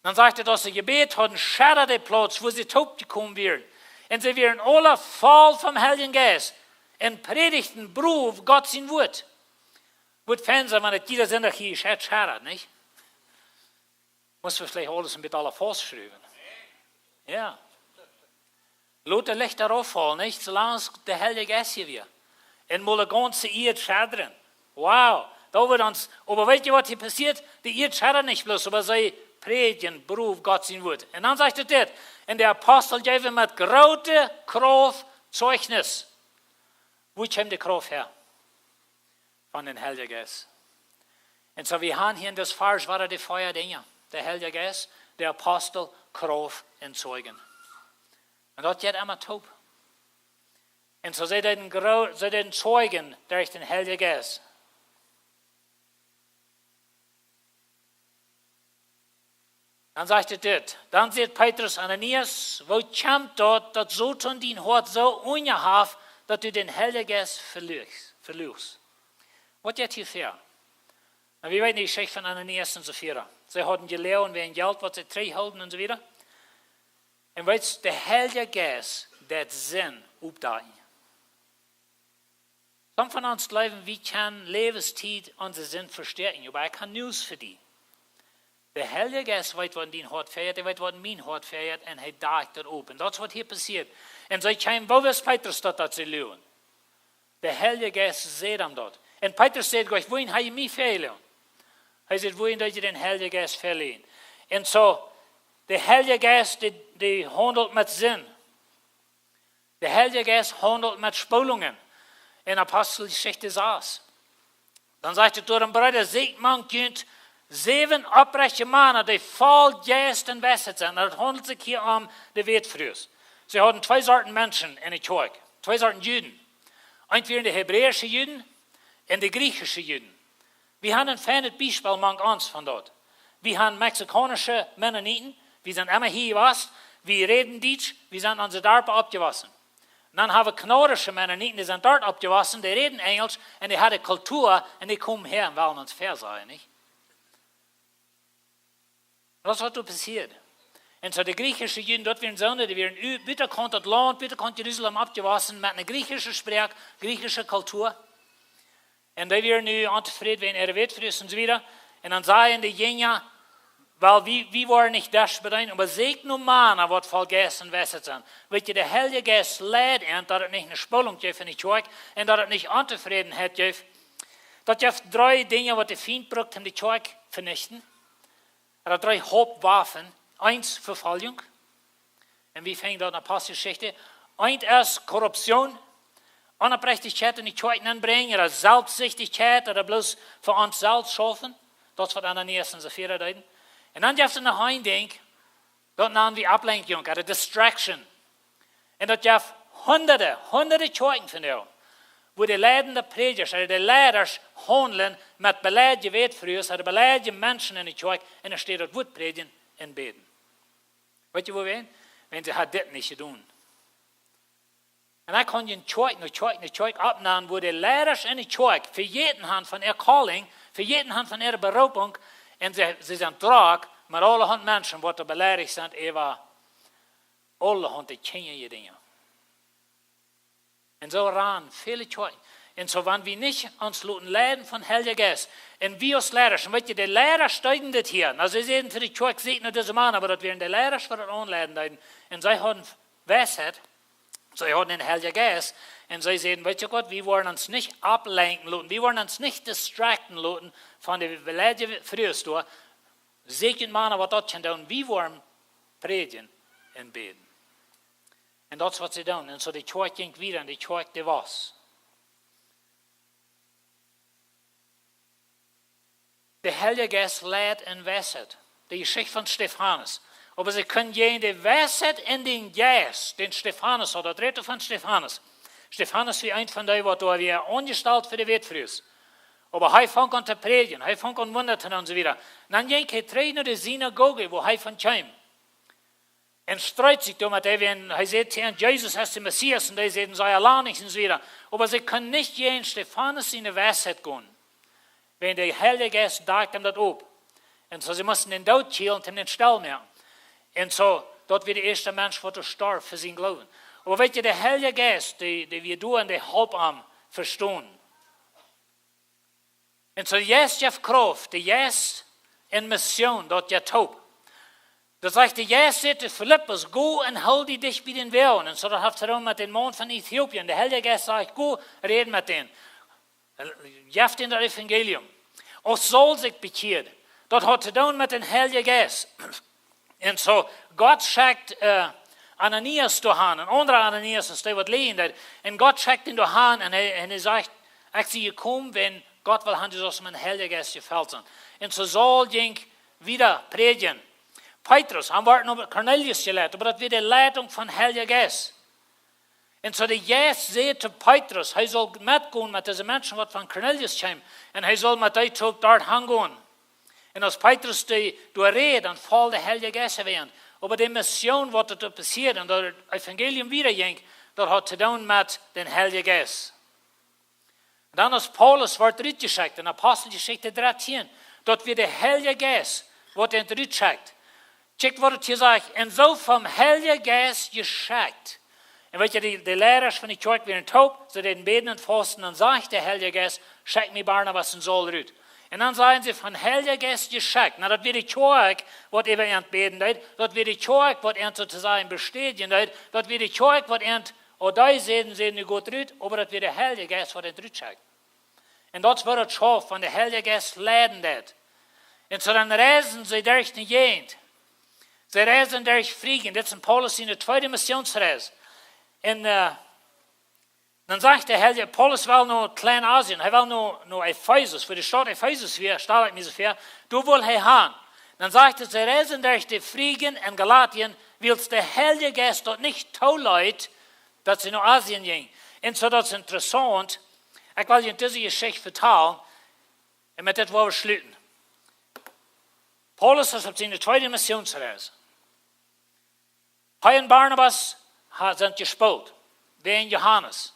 Dan sajcht et, aus see jebät hauden, scheddad de Plauz, wua see toopjekomen wieren. Un see wieren aula voll vom Heiljen Jeist un prädjden brow Gott sien Wuat. Wudd fein sennen, wan et jieda Sindach hia jescheit scheddad, nich? Mott wie veleicht aules een bät aula faust schruwen. Jo. Lot de Lichta rauf faulen, nich? Soo lang aus de Heilje Jeist hia wia. Un mol de gaunze Ieed scheddren. Wow. Daut woat ons, oba weet jie, waut hia passieet? De Ieed scheddat nich bloos, oba see prädjen brow Gott sien Wuat. Un dan sajcht et dit: Un de Apostel jeewen met groote Krauft Zeichnis. Wua kjeem de Krauft häa? Von dän Heiljen Jeist. Un soo, wie haben hia en dis Varsch wada de vea Dinja. De Heilja Jeist, de Apostel, Krauft un Zeichnis. Un daut jeit emma toop. Un soo see deeden gro-, see deeden zeichnen derch dän Heiljen Jeist. Dan sajcht et dit. Dan säd Petrus: Ananias, woo kjemt daut, daut Soton dien Hoat soo unjahaft, daut du dän Heiljen Jeist veluachst? Waut jeit hia väa? Nu, wie weeten de Jeschicht von Ananias un Safira. See hauden jeloagen wäajen Jelt, waut see trigjhilden un soo wieda. Un weetst, de Heilje Jeist deit Sind oppdakjen. Somje von ons jleewen, wie kjennen Läwenstiet onse Sind vestäakjen. Oba ekj hab News fa die. De Heilje Jeist weet, waut en dien Hoat väajeit, hee weet, waut en mien Hoat väajeit, un hee dakjt daut opp. Un daut es, waut hia passieet. Un see kjeemen, woo wist Petrus daut, daut see luagen? De Heilje Jeist säd am daut. Un Petrus säd jlikj: Wuarom hab jie mie väajeleajen? Hee säd: Wuarom deed jie dän Heiljen Jeist väajeleajen? Un soo, de Heilje Jeist, dee, dee haundelt met Sind. De Heilje Jeist haundelt met Spolungen. En Aposteljeschicht sas. Dan sajcht et doa: Breeda, säkjt mank junt säwen opprechte Mana, dee voll Jeist un Weisheit sent. Un daut haundelt sikj hia om de Wätfrues. See hauden twee Sorten Menschen enne Kjoakj. Twee Sorten Juden. Eent wieren de hebräische Juden un de griechische Juden. Wie haben een feinet Biespel mank ons von daut. Wie haben mexikaunische Mennoniten, wie sent emma hia jewast, wie räden Dietsch, wie sent en onse Darpa oppjewossen. Un dan haben wie kanadische Mennoniten, dee sent doa oppjewossen, dee räden Enjelsch un dee haben Kultua un dee komen häa un wellen ons väasajen, nich? Daut es, waut doa passieed. Un soo de griechische Juden, daut wieren soone, dee wieren u-, butakaunt daut Launt, butakaunt Jerusalem oppjewossen, met eene griechische Sproak, griechische Kultua. Un dee wieren nu ontofräd wäajen äare Wätfrues un soo wieda. Un dan säden de Jinja: Well, wie, wie woaren nich daut bedeenen, oba säkjt no Mana, waut voll Jeist un Weisheit sent. Weetst, de Heilje Jeist leit an, daut et nich eene Spolunk jeft enne Kjoakj un daut et nich Ontofrädenheit jeft. Daut jeft dree Dinja, waut de Fient brukt, om de Kjoakj to venichten. Hee haft dree Hauptwaffen. Eent, Vefoljunk. Un wie finjen daut en Aposteljeschicht. Eent es Korruption, Onopprechtichkjeit enne Kjoakj nenbrinjen, ooda Selfstsichtichkjeit, ooda bloos fa ons selfst schaufen. Daut es, waut Ananias un Safira deeden. Un dan jeft et noch een Dinkj, daut nanen wie Ablenkjunk, ooda distraction. Un daut jeft hunderte, hunderte Kjoakjen vondoag, wua de leidende Prädjasch, ooda de Leidasch haundlen met beleidje Wätfrues, ooda beleidje Menschen enne Kjoakj, un dan steit daut Wuat prädjen un bäden. Weetst du, wuarom? Wiels see hauden dit nich jedonen. Un dan kaun je en Kjoakj no Kjoakj no Kjoakj oppnanen, wua de Leidasch enne Kjoakj vejäten haben von äa calling, vejäten haben von äare Beroopunk, un see, see sent drock met aulahaunt Menschen, waut doa beleidicht sent äwa aulahaunt de kjinjaje Dinja. Un soo rannen väle Kjoakjen. Un soo, wan wie nich ons loten leiden von Heilja Jeist, un wie aus Leidasch, un weetst du, de Leidasch deeden dit hia. Nu, see säden to de Kjoakj: Säkjt no dise Mana, oba daut wieren de Leidasch, waut daut aunleiden deeden. Un see hauden Weisheit, see hauden dän Heiljen Jeist, un see säden: Weetst du waut, wie woaren ons nich auflenkjen loten, wie woaren ons nich distracten loten von de beleidje Frues doa. Säkjt Mana, waut daut kjennen doonen, wie woaren prädjen un bäden. Un daut es, waut see doonen. Un soo de Kjoakj jinkj wieda un de Kjoakj, dee wos. De Heilja Jeist leit en Weisheit. De Jeschicht von Stefanus. Oba see kunnen jäajen de Weisheit un dän Jeist, dän Stefanus haud, daut rät von Stefanus. Stefanus wia eent von dee, waut doa wia aunjestalt fa de Wätfrues. Oba hee funk aun to prädjen, hee funk aun Wunda to doonen un soo wieda. Dan jinkj hee trigj no de Sinagoge, wua hee von kjeem. Un street sikj doa met an, wiels hee säd to an, Jesus es de Messias, un dee säden: Soo lang nich, un soo wieda. Oba see kunnen nich jäajen Stefanus siene Weisheit gonen. Wiels de Heilja Jeist dakjt am daut opp. Un soo, see musten dän doot kjrieen, om dän stell moaken. Un soo, daut wia de ieeschte Mensch, waut doa storf fa sienen Gloowen. Oba weetst du, de Heilja Jeist, dee, dee wia doa un dee holp am vestonen. Un soo, de Jeist jeft Krauft, de Jeist un Mission, daut jeit toop. Daut sajcht, de Jeist säd to Filippus: Go un hool die dicht bie dän Woagen. Un soo, daut haft hee dan met dän Maun von Ätiopien. De Heilja Jeist sajcht: Go, räd met dän. Jeff dän daut Evangelium. Aus Saul sikj bekjieed. Daut haud to doonen met dän Heiljen Jeist. Un soo, Gott schekjt, äh, Ananias doahan, een aundra Ananias aus dee, waut läajen deed. Un Gott schekjt dän doahan un hee, un hee sajcht: Ekj sie jekomen, wiels Gott well haben, du saust met dän Heiljen Jeist jefelt sennen. Un soo Saul jinkj wieda prädjen. Petrus, hee wort no Kornelius jeleit, oba daut wia de Leitunk von Heilja Jeist. Un soo de Jeist säd to Petrus, hee saul metgonen met dise Menschen, waut von Kornelius kjeemen. Un hee saul met dee toop doa hangonen. Un aus Petrus dee doa räd, dan foll de Heilje Jeist äwa am. Oba de Mission, waut doa passieed, un daut daut Evangelium wieda jinkj, daut haud to doonen met dän Heiljen Jeist. Un dan aus Paulus wort rutjeschekjt, en Aposteljeschicht dartieen, daut wia de Heilje Jeist, waut am rutschekjt. Kjikj, waut et hia sajcht: "Un soo vom Heiljen Jeist jeschekjt." Un weet jie, de, de Leidasch von de Kjoakj wieren toop, see deeden bäden un fausten, dan sajcht de Heilje Jeist: "Schekj mie Barnabas un Saul rut." Un dan säden see: "Vom Heiljen Jeist jeschekjt." Nu, daut wia de Kjoakj, waut äwa an bäden deed, daut wia de Kjoakj, waut an soo to sajen bestädjen deed, daut wia de Kjoakj, waut an, oh, dee säden, säden nu goot rut, oba daut wia de Heilje Jeist, waut an rutschekjt. Un daut wia daut Schaufen, waut de Heilje Jeist leiden deed. Un soo dan reisden see derch de Jäajent. See reisden derch Phrygien. Dit es Paulus siene tweede Missionsreis. Un, äh, dan sajcht de Heilje, Paulus wull no Kleinasien, hee wull no, no Efesus, wua de Staut Efesus wia, stal ekj mie soo väa, doa wull hee han. Dan sajcht et, see reisden derch de Phrygien un Galatien, wiels de Heilje Jeist daut nich tooleet, daut see no Asien jinjen. Un soo, daut es interessaunt. Ekj well junt dise Jeschicht vetalen un met dit woa wie schluten. Paulus es opp siene tweede Missionsreis. Hee un Barnabas ha-, sent jespolt. Wäajen Johanes.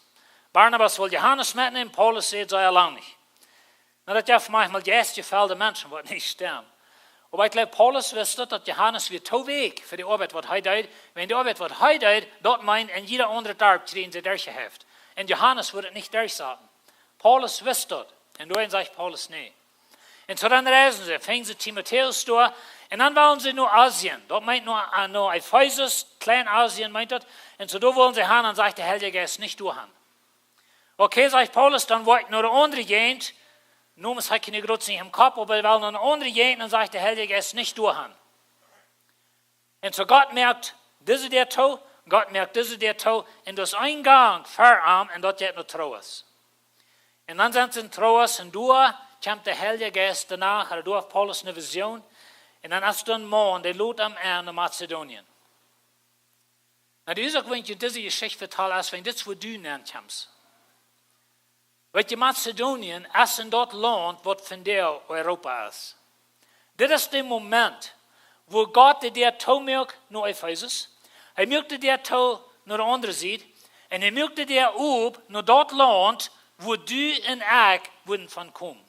Barnabas wull Johanes metnämen, Paulus säd: "Soo lang nich." Nu, daut jeft maunchmol jeistjefelde Menschen, waut nich stemmen. Oba ekj jleew, Paulus wist daut, daut Johanes wia too wäakj fa de Oabeit, waut hee deed. Wan de Oabeit, waut hee deed, daut meent, en jieda aundret Darp kjrieejen see derchjehäft. Un Johanes wudd et nich derchsaten. Paulus wist daut. Un doawäajen sajcht Paulus: "Nä." Un soo dan reisden see, fungen see Timotäus doa. Un dan wullen see no Asien. Daut meent no, äh, no Efesus, Kleinasien meent daut. Un soo doa wullen see han, dan sajcht de Heilje Jeist: "Nich doa han." "Okay", sajcht Paulus, "dan woa ekj no de aundre Jäajent." Nu mott ekj nich groot sennen em Kopp, oba hee wull no de aundre Jäajent, dan sajcht de Heilje Jeist: "Nich doa han." Un soo Gott moakt dise Däa too, Gott moakt dise Däa too, un daut es een Gank ver am, un daut jeit no Troas. Un dan sent see en Troas, un doa kjemt de Heilje Jeist doano, ooda doa haft Paulus eene Vision, un dan es doa een Maun, dee lot am aun no Mazedonien. Nu, de Uasoak, wuarom ekj junt dise Jeschicht vetal, es, wan dit es, wua du nenkjemst. Weet jie, Mazedonien es en daut Launt, waut vondoag Europa es. Dit es de Moment, wua Gott de Däa toomoakt no Efesus. Hee moakt de Däa too no de aundre Sied. Un hee moakt de Däa op no daut Launt, wua du un ekj wudden von komen.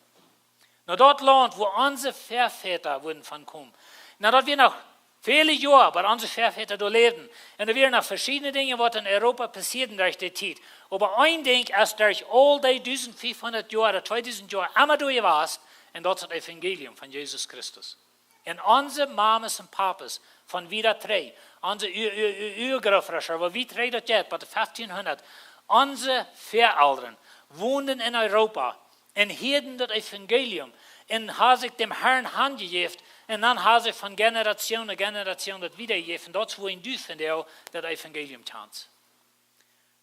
No daut Launt, wua onse Väavodasch wudden von komen. Nu, daut wia noch väle Joa, waut onse Väavodasch doa läwden. Un doa wieren noch veschiedne Dinja, waut en Europa passieeden derch dee Tiet. Oba een Dinkj es derch aul dee dusent fiefhundat Joa, ooda tweedusent Joa, emma doa jewast, un daut es daut Evangelium von Jesus Christus. Un onse Mamas un Papas von wiet trigj, onse Ua-, Ua-, Ua-, Uagrootvodasch, woo wiet trigj daut jeit, bat de feftieenhundat, onse Väaelren wonden en Europa un hieeden daut Evangelium un haben sikj däm Herrn hanjejäft, un dan haben see von Generation to Generation daut wiedajejäft. Un daut es, wua du vondoag daut Evangelium kjanst.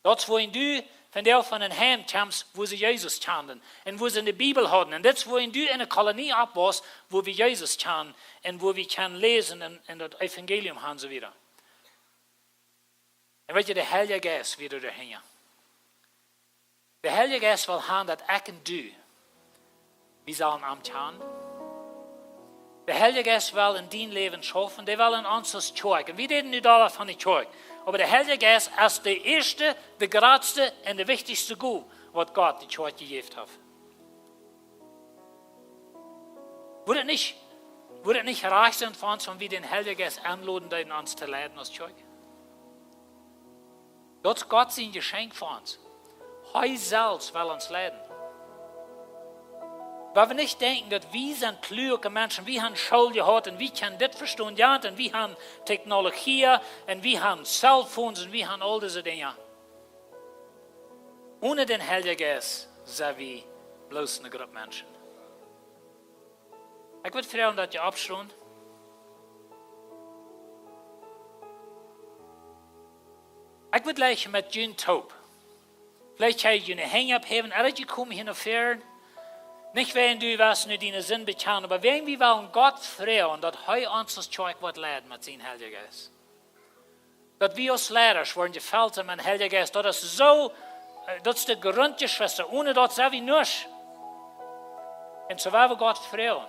Daut es, wua du vondoag von een Heim kjemst, wua see Jesus kjanden un wua see de Bibel hauden. Un dit es, wua du en eene Kolonie oppwuss, wua wie Jesus kjanen un wua wie kjennen läsen un, un daut Evangelium haben, soo wieda. Un weet jie, de Heilje Jeist wia doa hinja. De Heilje Jeist well haben, daut ekj un du, wie sellen am kjanen. De Heilje Jeist well en dien Läwen schaufen, dee well en ons aus Kjoakj. Un wie räden nu doa von de Kjoakj. Oba de Heilje Jeist es de ieeschta, de jratsta un de wichtichsta Gow, waut Gott de Kjoakj jejäft haft. Wudd et nich, wudd et nich rajcht sennen fa ons, wan wie dän Heiljen Jeist enloden deeden, ons to leiden aus Kjoakj? Daut es Gott sien Jeschenkj fa ons. Hee selfst well ons leiden. Wan wie nich denkjen, daut wie sent kluake Menschen, wie haben School jehaut un wie kjennen dit vestonen, jo, un wie haben Technologie un wie haben Cellphones un wie haben aul dise Dinja. Onen dän Heiljen Jeist sent wie bloos eene Grupp Menschen. Ekj wudd froagen, daut jie oppstonen. Ekj wudd jlikj met junt toop. Veleicht kjenn jie june Henj opphäwen, ooda jie komen hia no väaren. Nich wäajen du west nu diene Sind bekjanen, oba wäajen wie wellen Gott froagen, daut hee ons aus Kjoakj woat leiden met sienen Heiljen Jeist. Daut wie aus Leidasch woaren jefelt sennen met dän Heiljen Jeist. Daut es soo, äh, daut es de Grunt, Jeschwista. Onen daut sent wie nuscht. Un soo well wie Gott froagen,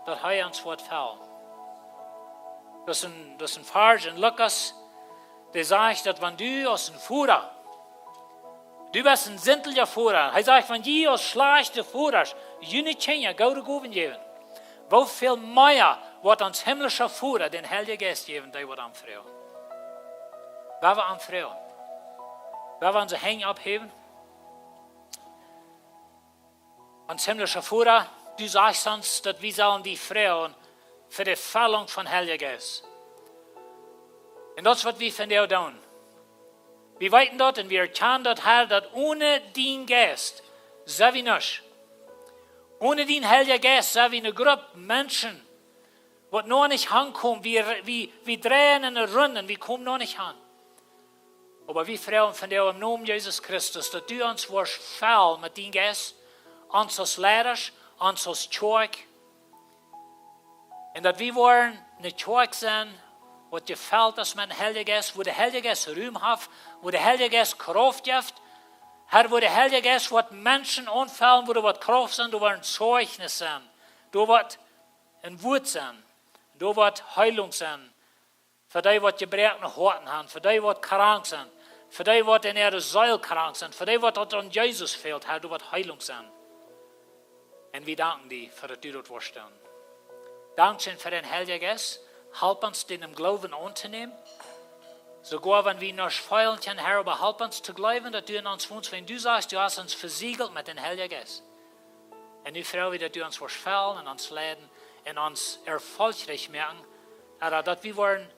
daut hee ons woat fellen. Daut es een, daut es een Varsch en Lukas, dee sajcht, daut wan du aus een Voda, du best een sintlicha Voda, hee sajcht, wan jie aus schlajchte Vodasch june Kjinja goode Gowen jäwen, woo väl mea woat ons himlischa Voda dän Heiljen Jeist jäwen, dee waut am froagen. Woa wie am froagen? Woa wie onse Henj opphäwen? Ons himlischa Voda, du sajchst ons, daut wie sellen die froagen fa de Fellunk vom Heiljen Jeist. Un daut es waut wie vondoag doonen. Wie weeten daut un wie erkjanen daut, Herr, daut one dienen Jeist sent wie nuscht. One dienen Heiljen Jeist sent wie eene Grupp Menschen, waut noch nich aunkomen. Wie, wie, wie dreien en eene Rund, wie komen noch nich aun. Oba wie froagen vondoag em Nomen Jesus Christus, daut du ons woascht fellen met dienen Jeist, ons aus Leidasch, ons aus Kjoakj. Un daut wie woaren eene Kjoakj sennen, waut jefelt es met dän Heiljen Jeist, wua de Heilje Jeist Rum haft, wua de Heilje Jeist Krauft jeft, Herr, wua de Heilje Jeist woat Menschen aunfellen, wua doa woat Krauft sennen, doa woat een Zeichnis sennen, doa woat een Wuat sennen, doa woat Heilunk sennen, fa dee waut jebroakne Hoaten haben, fa dee waut krank sent, fa dee waut en äare Seel krank sent, fa dee waut daut aun Jesus fält, Herr, doa woat Heilunk sennen. Un wie danken die fa daut du daut woascht doonen. Dankscheen fa dän Heiljen Jeist. Halp ons, dän em Gloowen auntonämen. Soogoa wan wie nuscht feelen kjennen, Herr, oba halp ons to jleewen, daut du en ons wonst, wan du sajchst, du hast ons vesiegelt met dän Heiljen Jeist. Un nu froagen wie, daut du ons woascht fellen un ons leiden un ons erfolgreich moaken, Herr, daut wie woaren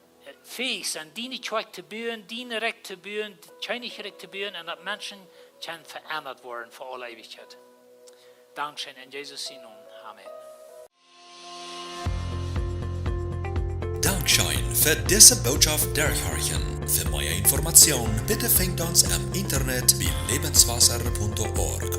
fäich sennen, diene Kjoakj to buen, dien Rikj to buen, daut Kjennichrikj to buen un daut Menschen kjennen veendat woaren fa aule Eewichkjeit. Dankscheen en Jesus sienen Nomen. Amen. Dankscheen fa dise Bootschoft derchhorchen. Fa mea Information, bitte finjt ons em Internet bie lebenswasser punkt org.